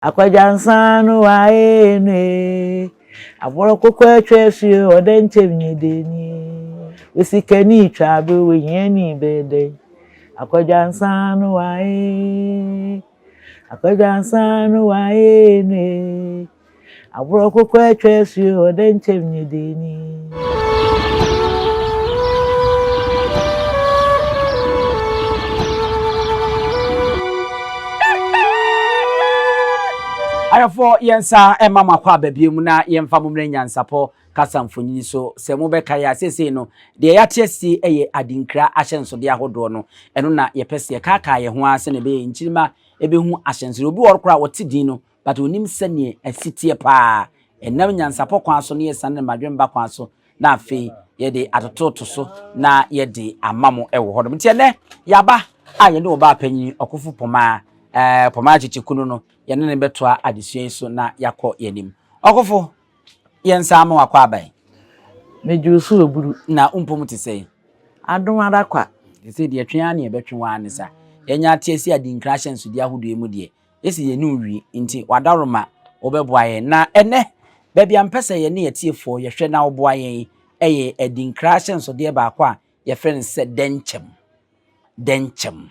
Akwadwansa no wae no ee. Aborɔ koko atwa asuo ɔdɛ nkyɛm nye deni. Osikani twa abe ohiani bɛyɛ dɛn. Akwadwansa no wae. Akwadwansa no wae no ee. Aborɔ koko atwa asuo ɔdɛ nkyɛm nye deni. Ayɛfoɔ yɛn nsa ɛma mo akɔ aba bio mu na yɛmfa mo mmerɛ nyansapɔ kasa mfonini so sɛ mobɛkae a seesei no deɛ yɛate asie yɛ adinkra ahyɛnsodeɛ ahodoɔ no ɛno na yɛpɛ sɛ yɛkaakaa yɛn ho ara sɛdeɛ ɛbɛyɛ nkyirimma ɛbɛhu ahyɛnsodeɛ obi wɔ hɔ koraa ɔte din no but ɔnim sɛdeɛ ɛsi teɛ paa ɛnam nyansapɔ kwan so ne yɛsane ne madwemba kwan so na afei yɛde atototo so na yɛde ama mo wɔ hɔnom. Nti ɛnɛ yɛaba a yɛne ɔbaa panyin ɔkofo Pomaa, ɛɛ Pomaa Kyekyekunu no, yɛne no bɛtoa adesua yi so na yɛakɔ yɛn anim. Ɔkofo, yɛn nsa ama wakɔ aban. Megye wo so aburu. Na wo mpom te sɛn? Adom ara kwa. Te sɛ deɛ twe ara na yɛbɛtwe wo ara ne sa. Yɛanya ate asi adinkra ahyɛnsodeɛ ahodoɔ yi mu deɛ, Yɛsi yɛne wo wie nti w'adaworoma wobɛboa yɛn. Na ɛnnɛ, baabi a mepɛ sɛ yɛne atiefoɔ yɛhwɛ na woboa yɛn yɛ adinkra ahyɛnsodeɛ baako a yɛfrɛ no sɛ dɛnkyɛm. Dɛnkyɛm.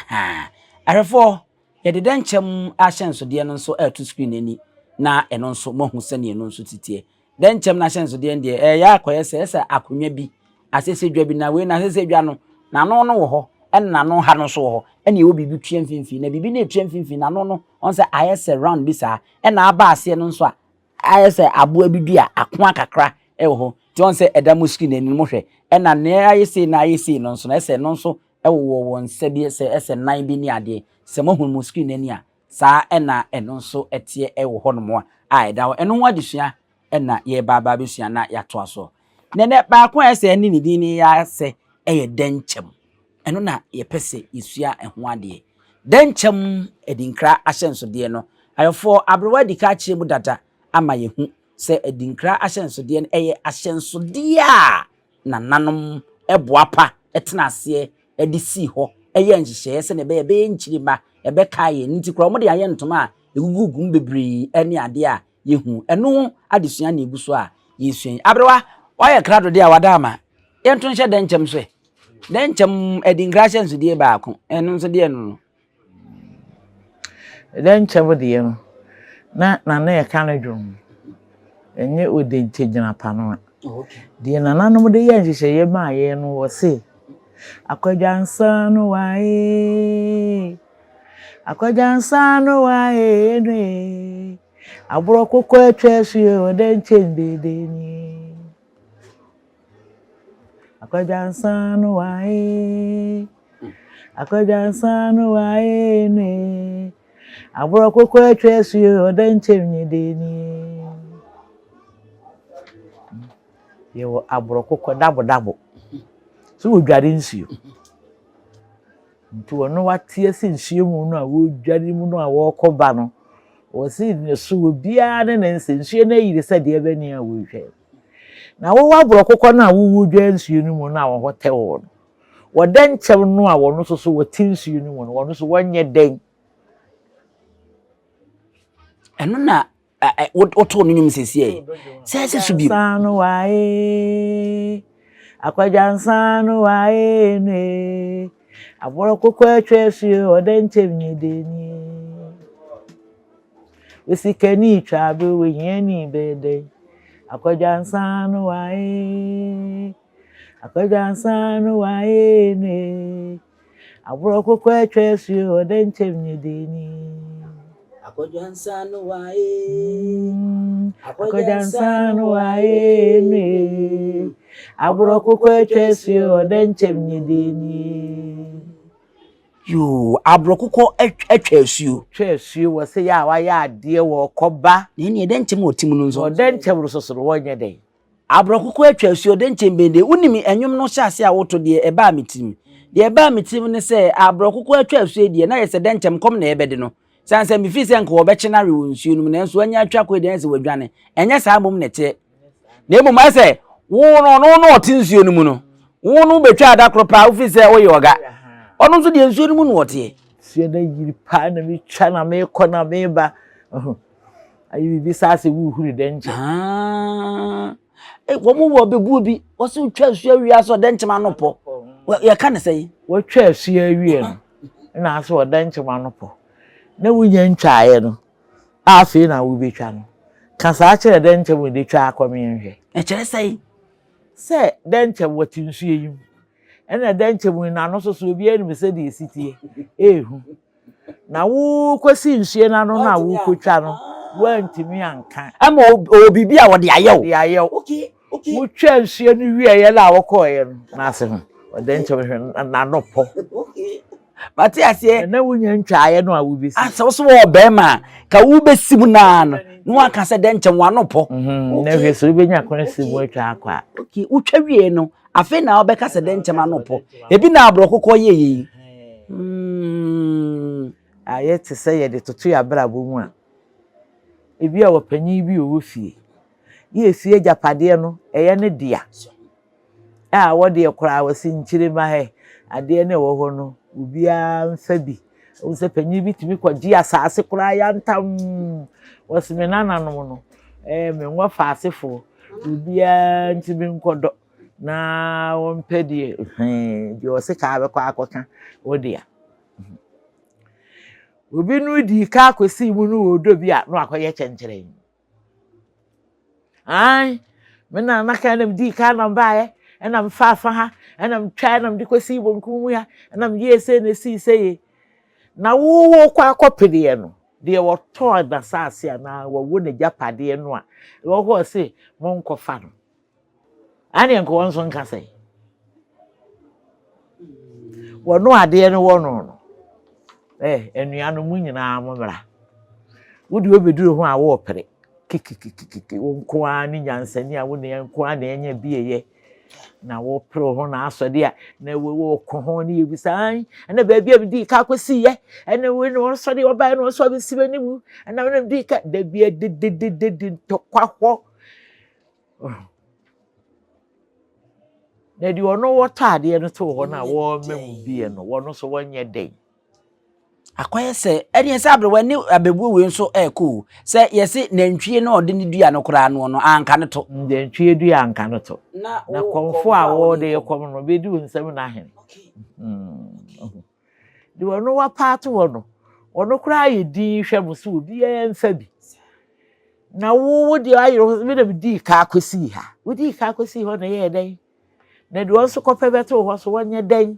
Ha. Ahwɛfoɔ, yɛde dɛnkyɛm ahyɛnsodeɛ no nso ɛreto screen no ani na ɛno nso moahu sɛdeɛ ɛno nso titeɛ. Dɛnkyɛm no ahyɛnsodeɛ no deɛ ɛyɛ akɔyɛ sɛ ɛsɛ akonnwa bi, asɛsɛdwa bi na wei na asɛsɛdwa no n'ano no wɔ hɔ ɛna n'ano ha no nso wɔ hɔ ɛna ɛwɔ biribi tua mfimfini na biribi no ɛtua mfimfini n'ano no ɔn sɛ ayɛ sɛ round bi saa ɛna aba aseɛ no nso a ayɛ sɛ aboa bi dua akoa kakra ɛwɔ hɔ nti ɔn sɛ ɛda mo screen anim mo hwɛ ɛna nea ayɛ sei na ayɛ sei no nso no ɛsɛ no nso ɛwowɔ wɔn nsa bi sɛ ɛsɛ nan bi ne adeɛ sɛ moahunu mo screen ani a Saa na ɛno nso teɛ wɔ hɔnom a ɛda hɔ. Ɛno ho adesua na yɛreba aba abɛsua na yɛatoa so. Na ɛnɛ baako a ɛsɛ ɛne ne din no yɛ asɛ yɛ dɛnkyɛm. Ɛno na yɛpɛ sɛ yɛsua ɛho adeɛ. Dɛnkyɛm adinkra ahyɛnsodeɛ no, ayɔfoɔ aberewa adi ka akyerɛ mu dada ama yɛhu sɛ adinkra ahyɛnsodeɛ no ɛyɛ ahyɛnsodeɛ a nananom boapa tena aseɛ de sii hɔ yɛɛ nhyehyɛeɛ sɛdeɛ ɛbɛyɛ ɛbɛyɛ nkyirimma, ɛbɛkae yɛn. Nti koraa wɔde ayɛ ntoma a ɛgugugu mu bebree ne adeɛ a yɛhu. Ɛno ho adesua na ɛgu so a yɛresua yi. Aberewa, woayɛ krado deɛ a wada ama. Yɛnto nhyɛ dɛnkyɛm so ɛ. Dɛnkyɛm adinkra ahyɛnsodeɛ baako, ɛno nso deɛ no no. Dɛnkyɛm deɛ no, na Nana ɛka no dwom. Ɛnyɛ Odenkyɛ gyinapanoa. Deɛ nananom de yɛɛ nhyehyɛeɛ maa yɛn no, wɔse, Akwadwansa no wae, akwadwansa no wae no ee, aborɔ kokɔ atwa asuo ɔdɛnkyɛm dede nie. Akwadwansa no wae, akwadwansa no wae no ee, aborɔ kokɔ atwa asuo ɔdɛnkyɛm nye deni. Yɛwɔ aborɔ kokɔ dabodabo. So wɔdware nsuo. Nti wɔn wate ase nsuo mu no a wɔdware mu no a wɔrekɔ ba no, wɔsi ne so obiara ne ne nsa nsuo no ayiri sɛ deɛ ɛbɛni a wɔrehwɛ. Na wowɔ aborɔkokɔ no a wowɔ dwa nsuo no mu no a wɔn ho tɛ wɔ no, wɔdɛ nkyɛm no a wɔn nso so wɔte nsuo no mu no, wɔn nso wɔnyɛ dɛn? Ɛno na wotoo no nnwom sɛsiɛ sɛ ɛsɛ so bio. Sano wae, akwadwansa no wae no e, aborɔkokɔ atwa asuo ɔdɛ nkyɛm nye deni. Osikani twa abe ohiani bɛyɛ dɛn? Akwadwansa no wae, akwadwansa no wae no e. Aborɔ koko atwa asuo ɔdɛ nkyɛm nye deni. Akwadwansa no wae, akwadwansa no wae no e. Aborɔ koko atwa asuo ɔdɛ nkyɛm nye deni. Yoo, aborɔkokɔ atwa asuo. Twa asuo wɔ sɛ yɛ a wayɛ adeɛ wɔ ɔkɔba. Na ɛne ɛdɛ nkyɛm wɔ tim no nso. Ɔdɛ nkyɛm no soso no wɔnyɛ dɛn. Aborɔkokɔ atwa asuo ɔdɛ nkyɛm bɛn deɛ wonim ɛnwom no hyɛ ase a woto deɛ ɛbaa me tirim. Deɛ ɛbaa me tirim ne sɛ aborɔkokɔ atwa asuo deɛ na yɛ sɛ dɛ nkyɛm kɔm na ɛbɛde no. Sane sɛ mefii sɛ nka wɔbɛkye no awe wɔ nsuo no mu nanso anya atwa kɔ deɛ sɛ wadwane. Ɛnyɛ saa mmom na ɛteɛ. Na mmom ayɛ sɛ wo no ɔno no ɔte nsuo no mu no wo no bɛtwa ada koro paa wofiri sɛ woyɛ ɔga. Ɔno nso deɛ nsuo no mu na ɔteɛ. Nsuo no ayiri paa na metwa na mekɔ na meba. Ayɛ biribi saa sɛ wohuri dɛnkyɛm. Ah. Eh, wɔn wɔ bɛbuo bi, wɔsɛ wotwa asuo awie asɛ ɔdɛnkyɛm ano pɔ. Yɛka ne sɛ yi. Wɔtwa asuo awie no, na asɛ ɔdɛnkyɛm ano pɔ. Na wonya ntwaeɛ no, a afei na wobɛtwa no. Ka saa kyerɛ dɛnkyɛm de twa akɔ meɛnhwɛ. Ɛkyerɛ sɛ yi. Sɛ dɛnkyɛm wɔte nsuo yi mu. Ɛna dɛnkyɛm yi n'ano so so obiara nim sɛdeɛ ɛsi teɛ. Ɛɛhu. Na wokɔsi nsuo no ano no a wokɔtwa no, woantumi anka. Ɛma ɔwɔ biribi a wɔde ayɛ wo. De ayɛ wo. Okay, okay. Wotwa nsuo no wieeɛ no a wokɔeɛ no, n'ase ho, ɔde nkyɛm hwɛ n'ano pɔ. Okay. Mate aseɛ. Na wonya ntwaeɛ no a wobɛsi. Ah, sɛ wo so wɔ ɔbarima a, ka wobɛsi mu naa no, na waka sɛ dɛ nkyɛm w'ano pɔ. Mhm, na hwɛ sɛ wobɛnya kwan si mu atwa akɔ a. Okay, wotwa wie no, afei na wobɛka sɛ dɛ nkyɛm ano pɔ. Ebi na aborɔkokɔ yɛ yei. Mm. Ayɛ te sɛ yɛde toto yɛn abrabɔ mu a, ebi a ɔpanyin bi ɔwɔ fie, yɛ efie agyapadeɛ no, ɛyɛ ne dea. A wɔdeɛ koraa wɔsi nkyirima hɛ, adeɛ no ɛwɔ hɔ no, obiara mfa bi. Wohu sɛ panyin bi tumi kɔgye asaase koraa yantam. Wɔsi me nananom no, ɛɛ me nwɔfa asefoɔ, obiara ntumi nkɔdɔ na wɔmpɛ deɛ hɛn deɛ ɔse kaa bɛkɔ akɔka wo dea. Obi no di ka akɔsi mu no wɔ dɔ bi a na wakɔyɛ kyɛnkyerɛn. Ae, me nana kan na medii ka na mbaeɛ, ɛna mfa afa ha, ɛna metwae na mede kɔsii bonkum mu ha, ɛna meyɛɛ sei na esii sei ye. Na wo wokɔ akɔpereɛ no, deɛ wɔtɔɔ n'asase anaa wɔwɔ n'agyapadeɛ no a, ɛwɔ hɔ ɔse monkɔfa no. Aneɛ nka wɔn nso nka sɛ wɔno adeɛ no wɔ no no ɛ anuanom mu nyinaa mo mmra. Wode wobɛduru ho a wɔrepere kikikikiki wo nko ara ne nyansani a wo ne nko ara na ɛnyɛ bi ɛyɛ na wɔpere ho na asɔde a na wɔkɔ ho ne yɛbisa an ɛna baabi a medii ka akɔsiiɛ ɛna wei na wɔsɔre wɔbaeɛ na wɔsɔ abɛsi m'anim ɛna wei na medii ka da bi adedededede ntɔkwa hɔ. Na deɛ ɔno wɔtɔ adeɛ no too hɔ no a wɔrema mu bie no, wɔn nso wɔnyɛ dɛn? Akɔyɛ sɛ ɛneɛ sɛ aberewa ne abɛbuo wei nso ɛɛkɔ o sɛ yɛse nantwie na ɔde ne dua no koraa noɔ no anka ne to. Nantwie dua anka ne to. Na kɔmfo a wɔde kɔm no bɛdi wo nsam na ahene. Deɛ ɔno wapa ato hɔ no, ɔno koraa yɛ din hwɛ mo so obiara mfa bi. Na wo wo deɛ ayerɛ ho me na medii ka akɔsii ha. Wodii ka akɔsii hɔ na ɛyɛɛ dɛn? Na deɛ ɔno nso kɔpɛ bɛtoo hɔ so wɔnyɛ dɛn?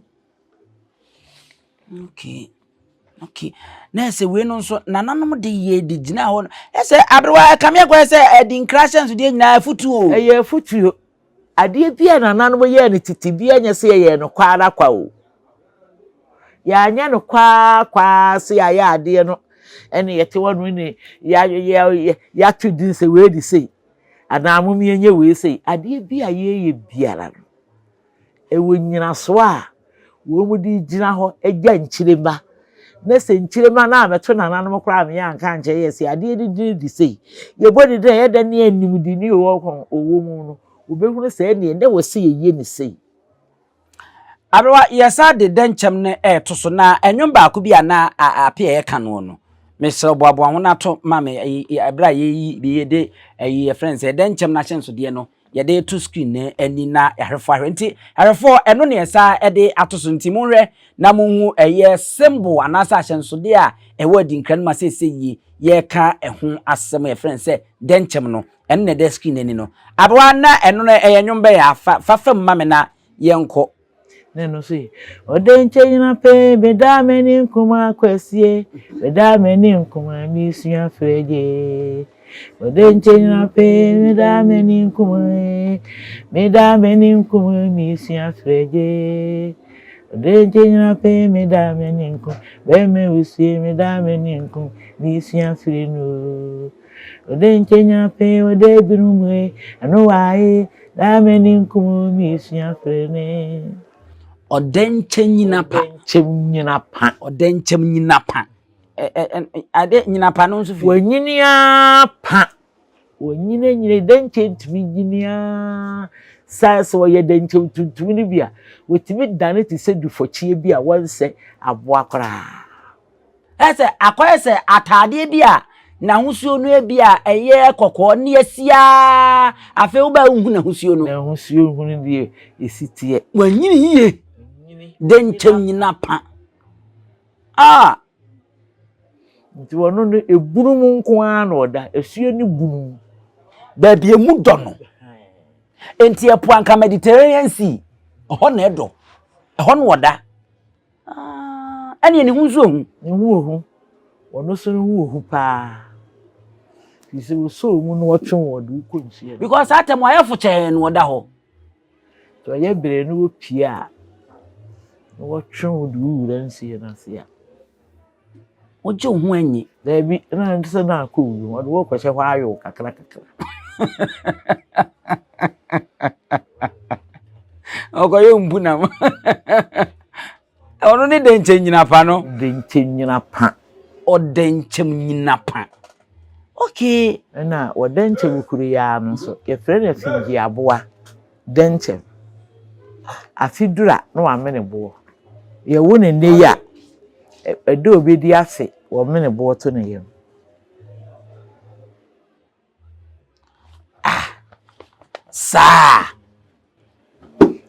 Okay. Okay. Na ɛsɛ wei no nso nananom de yɛ de gyina hɔ no. Ɛsɛ aberewa ɛkame akɔyɛ sɛ ɛde nkra ahyɛnsodeɛ nyinaa afutuo. Ɛyɛ afutuo. Adeɛ bi a nananom yɛɛ no tete bi anyɛ sɛ yɛyɛɛ no kwa ara kwa o. Yɛanyɛ no kwa ara kwa ara sɛ yɛayɛ adeɛ no ɛne yɛte hɔ no ne yɛato din sɛ wei de sei anaa mom yɛnyɛ wei sei. Adeɛ bi a yɛyɛ biara no, ɛwɔ nnyinasoɔ a wɔn de gyina hɔ gya nkyirema. Na sɛ nkyirema no ammɛto nananom koraa a meyɛ anka ankyerɛ yɛ sɛ adeɛ no din de sei. Yɛbɔ ne din a ɛyɛ dɛ ne animdini wɔ hɔ ɔwɔ mu no, wɔbɛhunu sɛ ɛneɛ na ɛwɔ sɛ yɛyɛ ne sei. Aberewa, yɛsan de dɛnkyɛm no reto so na nnwom baako bi a na ape a yɛka noɔ no, mesrɛ boaboa ho no ato ma me ɛberɛ a yɛyi yɛde ɛyi yɛfrɛ no sɛ dɛnkyɛm no ahyɛnsodeɛ no yɛde to screen no ani na ahwɛfoɔ ahwɛ nti ahwɛfoɔ ɛno ne yɛsa de ato so nti monhwɛ na monhu ɛyɛ symbol anaasɛ ahyɛnsodeɛ a ɛwɔ adinkra no ma seesei yie yɛka ɛho asɛm yɛfrɛ no sɛ dɛnkyɛm no ɛno na ɛda screen ani no abewa na ɛno no ɛyɛ nnwom bɛyɛ afa fa fam ma me na yɛnkɔ. Na ɛno nso yɛ ɔdɛ nkyɛ nyina pɛɛ medaa m'ani nkoma akwasie medaa m'ani nkoma mesua frɛgye ɔdɛ nkyɛ nyina pɛɛ medaa m'ani nkoma medaa m'ani nkoma mesua frɛgye ɔdɛ nkyɛ nyina pɛɛ medaa m'ani nkoma bɛrima wusie medaa m'ani nkoma mesua firi no ɔdɛ nkyɛ nyina pɛɛ ɔdɛ binom ɛno waaye daa m'ani nkoma mesua firi ne. Ɔdɛ nkyɛ nyina pa. Ɔdɛ nkyɛm nyina pa. Ɔdɛ nkyɛm nyina pa. Ade nyina pa no nso fi. Wɔnyini ara pa. Wɔnyini nyini dɛnkyɛm ntumi nyini ara saa sɛ wɔyɛ dɛnkyɛm tuntum no bi a wɔtumi dane te sɛ dufɔkyeɛ bi a wɔnsɛ aboa koraa. Ɛsɛ akɔyɛ sɛ ataadeɛ bi a N'ahosuo no ebi a ɛyɛ kɔkɔɔ ne asi ara afei wobaa wohu n'ahosuo no. N'ahosuo hunu deɛ esi teɛ. Wanyini yie. Dɛnkyɛm nyina pa. Ah! Nti ɔno no ebunu mu nko ara na ɔda, asuo ne bunu mu. Baabi emu dɔ no. Nti ɛpo anka Mediterranean Sea, ɛhɔ na ɛdɔ. Ɛhɔ na ɔda. Ah, ɛne ne ho nso ohu. Ne ho ohu. Ɔno nso ne ho ohu paa. Firi sɛ ɔsɔ mu na ɔtwe wɔn de wokɔ nsuo no. Because saa tɛm ayɛ fokyɛɛ na ɔda hɔ. Sɛ ɔyɛ bere na wopue a, na wɔtwe wo de wo wura nsuo no ase a. Wogye wo ho anyi. Daabi, na ɛnte sɛ na akɔ wuo, wɔde wo kɔhyɛ hɔ ayow kakra kakra. Ɔkɔyɛ mpunam. Ɔno ne dɛnkyɛm nyina pa no. Dɛnkyɛm nyina pa. Ɔdɛnkyɛm nyina pa. Okay. Ɛna ɔdɛnkyɛm kuro yi ara no nso, yɛfrɛ no afingyeaboa. Dɛnkyɛm. Afe duru a, na wamene boɔ. Yɛwo no nnɛ yi a, ɛda a ɔbɛdi afe, wɔmene boɔ to ne yam. Ah! Saa!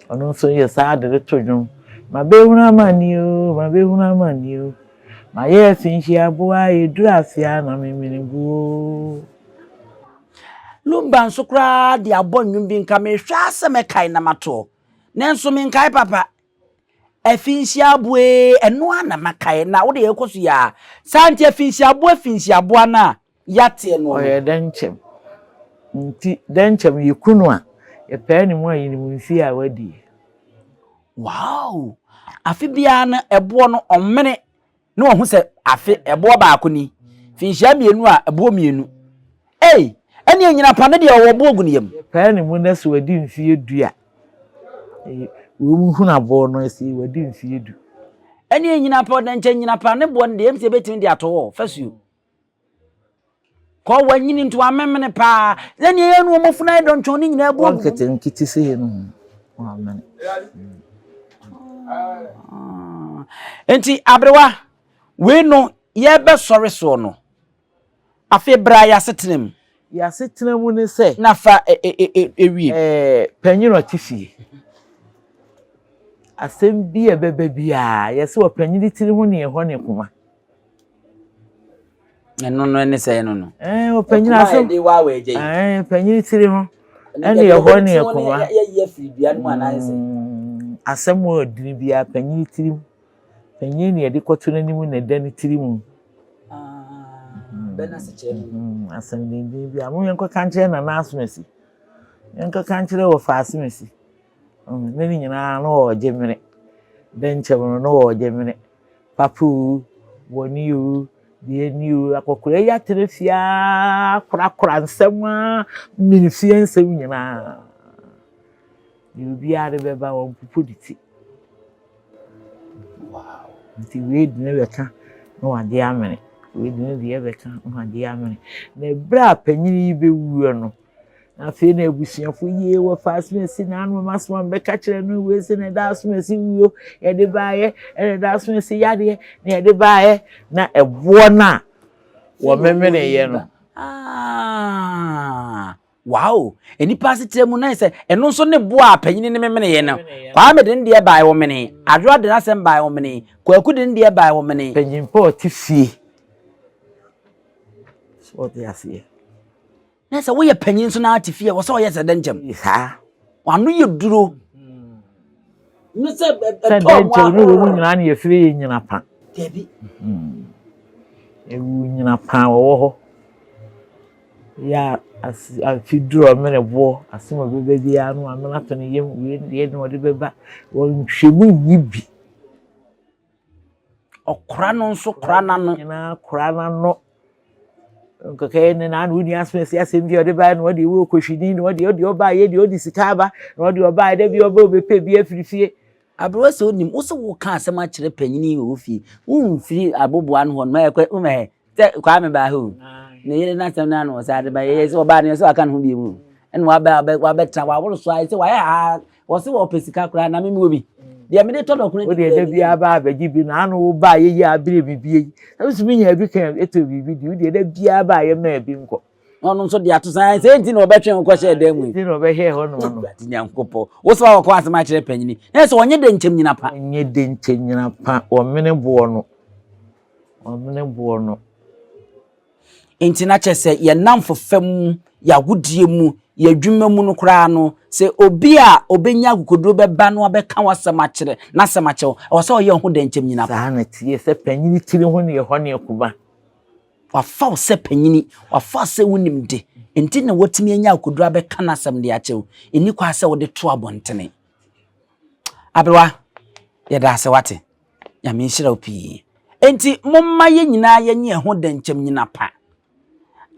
Ɔno nso yɛ saa de reto dwom. Mabɛhunu amane o, mabɛhunu amane o. Mayɛ afinhyia aboa, ɛduru afe a na memene boɔ o. Lumba nso koraa de abɔ nnwom bi nka mehwɛ ara sɛ mɛkae na matoɔ nanso menkae papa. Afinhyia aboa ɛno ara na makae na wode ɛkɔ so yi ara. Saa nti afinhyia aboa afinhyia aboa no a yɛateɛ no no. Ɔyɛ dɛnkyɛm. Nti dɛnkyɛm yɛku no a, yɛpae ne mu a yɛnim mfeɛ a wadie. Wow! Afe biara no ɛboɔ no ɔmene na wahu sɛ afe ɛboɔ baako ni, finhyia mmienu a ɛboɔ mmienu. Ei! Ɛne anyina pa no deɛ ɔwɔ boɔ gu ne yam. Yɛpae ne mu na sɛ wadi mfeɛ du a, wɔn hunu aboɔ no sɛ wadi mfeɛ du. Ɛne anyina pa ɔdɛnkyɛ nyina pa ne boɔ no deɛ ɛm sɛ yɛbɛtumi de ato hɔ fasuo. Kɔ wanyini nti wamemene paa. Na nea ɛyɛ no wɔn afunu ayɛ dɔntɔn ne nyinaa bu agu. Nketenkete sei no ho wamene. Ah. Nti aberewa wei no yɛbɛsɔre soɔ no afei bra yɛasetena mu. Yɛasetena mu ne sɛ. Na fa ewie. Ɛɛ panyin ɔte fie. Asɛm bi a ɛbɛba biara yɛsɛ ɔpanyin tiri ho ne ɛhɔ ne koma. Ɛno no ne sɛ ɛno no. Ɛɛ ɔpanyin asɛm. Ɛde wa wɔ agya yi. Ɛɛ panyin tiri ho. Ɛne ɛhɔ ne ɛkoma. Yɛyi afiri dua no mu anaasɛ sɛ. Asɛm wɔ ɔdini biara panyin tiri mu. Panyin ne yɛde kɔto n'anim na ɛda ne tiri mu. Bɛn ase kyerɛ no. Asɛm denden bi a mo yɛn kɔka nkyerɛ nana asomasi. Yɛn kɔka nkyerɛ wɔfa asomasi. Ne ne nyinaa no wɔ ɔgye mene. Dɛnkyɛm no no wɔ ɔgye mene. Papa oo, bɔne oo, deɛ ni oo, akɔkora yi atena fie ara korakora nsɛm ara, mene fie nsɛm nyinaa. Deɛ obiara de bɛba wɔmpopo ne ti. Wow. Nti wei de ne bɛka na wagye amene, wei de ne deɛ bɛka na wagye amene. Na ɛberɛ a panyin yi bɛwuo no, Na afei na abusuafo yie wɔfa asomasi na ano ma asoma bɛka kyerɛ no wei sɛ na ɛda asomasi wuo yɛde baayɛ ɛna ɛda asomasi yadeɛ na yɛde baayɛ na ɛboɔ no a wɔmemeneeɛ no. Ah, wow nnipa asetena mu na sɛ ɛno nso ne boɔ a panyini no memeneeɛ no Kwame de ne deɛ baeɛ wɔmenee Adwoa de n'asɛm baeɛ wɔmenee Kwaku de ne deɛ baeɛ wɔmenee. Panyin pa ɔte fie so ɔte aseɛ. Na sɛ woyɛ panyin nso na ate fie a, wɔ sɛ ɔyɛ sɛ dɛnkyɛm. Saa. Wano yɛ duro. Ne sɛ Sɛ dɛnkyɛm ne wɔn nyinaa na yɛfiri yɛ nyina pa. Dabi. Ewu nyina pa wɔwɔ hɔ. Yɛ afi duro ɔmene boɔ asɛm a ɔbɛba biara no amena ato ne yam wei deɛ na ɔde bɛba wɔnhwɛ mu nyi bi. Ɔkora no nso kora n'ano. Nyinaa kora n'ano. Nkɔkɛɛ ne na ano wonni asɛm asi asɛm bi a ɔde baeɛ na ɔde ewu ɔkɔhwini na ɔde ɔde ɔbaeɛ deɛ ɔde sika aba na ɔde ɔbaeɛ dɛ bi ɔbɛ ɔbɛpɛ bi afiri fie. Aberewa sɛ onim wo sɛ woka asɛm akyerɛ panyini wɔ wo fie womfiri aboboa no hɔ no mɛkɔ womɛ sɛ Kwame baa ha o ne yere n'asɛm no ano ɔsɛ ade ba yɛ sɛ ɔbaa no yɛ sɛ waka ne ho bio mu ɛna wabɛ wabɛtena waworo so ayɛ sɛ wayɛ ha wɔse wɔpɛ sika koraa na meme wɔ bi. Deɛ mede tɔ dɔkono Wo deɛ da biara ba abɛgye bi na ano wo ba yɛ yi abere biribi yi. Na nso menya bi kan ɛtɔ biribi di. Wo deɛ da biara ba yɛ maa bi nkɔ. Na ɔno nso de ato san sɛ nti na ɔbɛtwe wo kɔhyɛ dan mu yi. Nti na ɔbɛhwɛ hɔ nom no. Awurade Nyankopɔn. Wo sɛ wakɔ asɛm akyerɛ panyini. Na sɛ ɔnyɛ dɛ nkyɛm nyina pa. Ɔnyɛ dɛ nkyɛm nyina pa. Ɔmene boɔ no. Ɔmene boɔ no. Enti na kyerɛ sɛ yɛn nnamfofa mu, yɛn agodie mu, yɛn adwuma mu no koraa no, sɛ obi a ɔbɛnya akokoduro bɛba na wabɛka w'asɛm akyerɛ, n'asɛm akyerɛ wo, ɛwɔ sɛ ɔyɛ wo ho dɛnkyɛm nyina pa. Saa na ɛteɛ sɛ panyini tiri ho ne ɛhɔ ne akuma. Wafa wo sɛ panyini, wafa wo sɛ wonim de, enti na watumi anya akokoduro abɛka n'asɛm de akyerɛ wo. Ɛnni kwan sɛ wode to abɔntene. Aberewa, yɛda ase wate. Nyame nhyira wo pii. Enti momma yɛn nyinaa yɛnyɛ yɛn ho dɛnkyɛm nyina pa.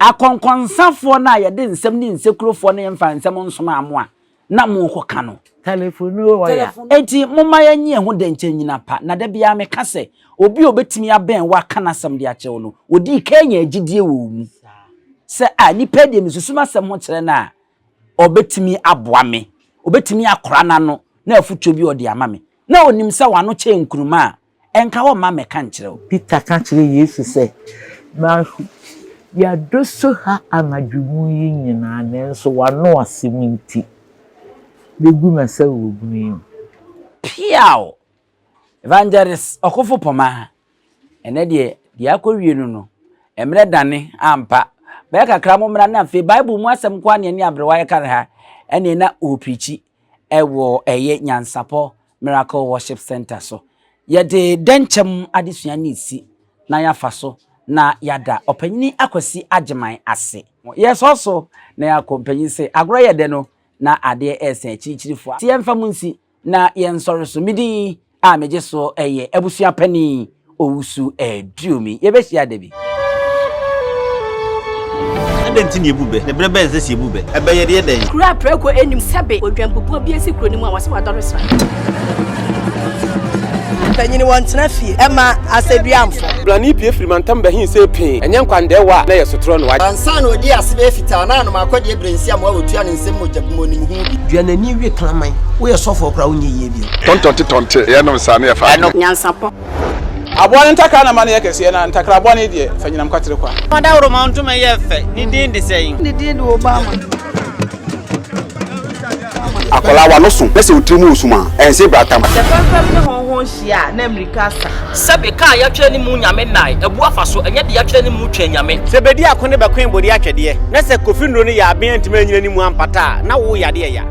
Akɔnkɔnsafoɔ no a yɛde nsɛm ne nsekurofoɔ no yɛmfa nsɛm nsomaa mo a na morekɔka no. Telefonu ɔya. Enti momma yɛnyɛ yɛn ho dɛnkyɛm nyina pa. Na da biara meka sɛ, obi a ɔbɛtumi abɛn wo aka n'asɛm de akyerɛ wo no, ɔdii kan nyaa gyidie wɔ wo mu. Sɛ, ah, nipa yi deɛ mesusu m'asɛm ho kyerɛ no a, ɔbɛtumi aboa me, ɔbɛtumi akora n'ano na afotuo bi a ɔde ama me. Na onim sɛ w'ano kyɛn nkruma a, ɛnka hɔ mma mmɛka nkyerɛ wo. Peter ka kyerɛɛ Yesu sɛ, Mahu, yɛadɔ so ha anadwo mu yi nyinaa, nanso w'ano asɛm nti, mɛgu m'asau wɔ bunu yi mu. Piaw! Evangelist Ɔkofo Poma, ɛnnɛ deɛ, deɛ akɔwie no no, mmerɛ dane ampa. Bɛyɛ kakra mommra na afei Bible mu asɛm nko ara na ɛne aberewa yɛka no ha, ɛnneɛ na ɔreprikyi. wɔ ɛyɛ Nyansapɔ Miracle Worship Centre so. Yɛde dɛnkyɛm adesua no resi na yɛafa so na yɛada Ɔpanyini Akwasi Agyeman ase. Yɛsɔ so na yɛakɔ mpanyin se agorɔ yɛ dɛ no na adeɛ resa akyirikyirifoɔ. Nti yɛmfa mo nsi na yɛnsɔre so. Me din a megye so yɛ abusua panin Owusu Aduomi. Yɛbɛhyia da bi. Adɛn nti na yebu bɛ? Na bere bɛn na ɛsɛ sɛ yebu bɛ? Ɛbɛ yɛ deɛ dɛn? Kuro a prako nnim sɛbe odwanbubuo bi asi kuro no mu a wɔse wadɔre sra. Mpanyini wɔntena fie ɛma asɛduamfo. Blani pue firi mantam bɛhe see pee, ɛnyɛ nkwandɛɛwa a na ɛyɛ sotorɔ no wa. Ansa na ɔdii ase bɛyɛ fitaa na anom akɔdeɛ berɛ nsi amoa wɔtua ne nsam mogya gu mu ɔnim ho bi. Dua n'ani we kraman. Woyɛ sɔfoɔ koraa wonyɛ yie bio. Tɔntɔnte tɔnte, yɛnom saa na yɛfa adeɛ. Nyansapɔ. Aboa no ntakra na ma no yɛ kɛseɛ, na ntakra bɔne deɛ, fa nyinam kwatere kwa. Ɔdawuroma ntoma yɛ fɛ, ne din de sɛn? Ne din de Obama. Akwadaa w'ano so na sɛ wo tiri mu resum a, ɛnse bratam. Sɛ fɛmfɛm ne hɔnhɔn hyia a, na mmirika asa. Sɛbe, ka a yɛatwerɛ ne mu Nyame nnae, abu afa so, ɛnyɛ deɛ yɛatwerɛ ne mu Twɛn Nyame. Sɛ bedi ako ne bɛkoe bode atwɛdeɛ, na sɛ Kofi nnuro no yɛ aben antumi anyina ne mu ampata a, na wo yadeɛ ya.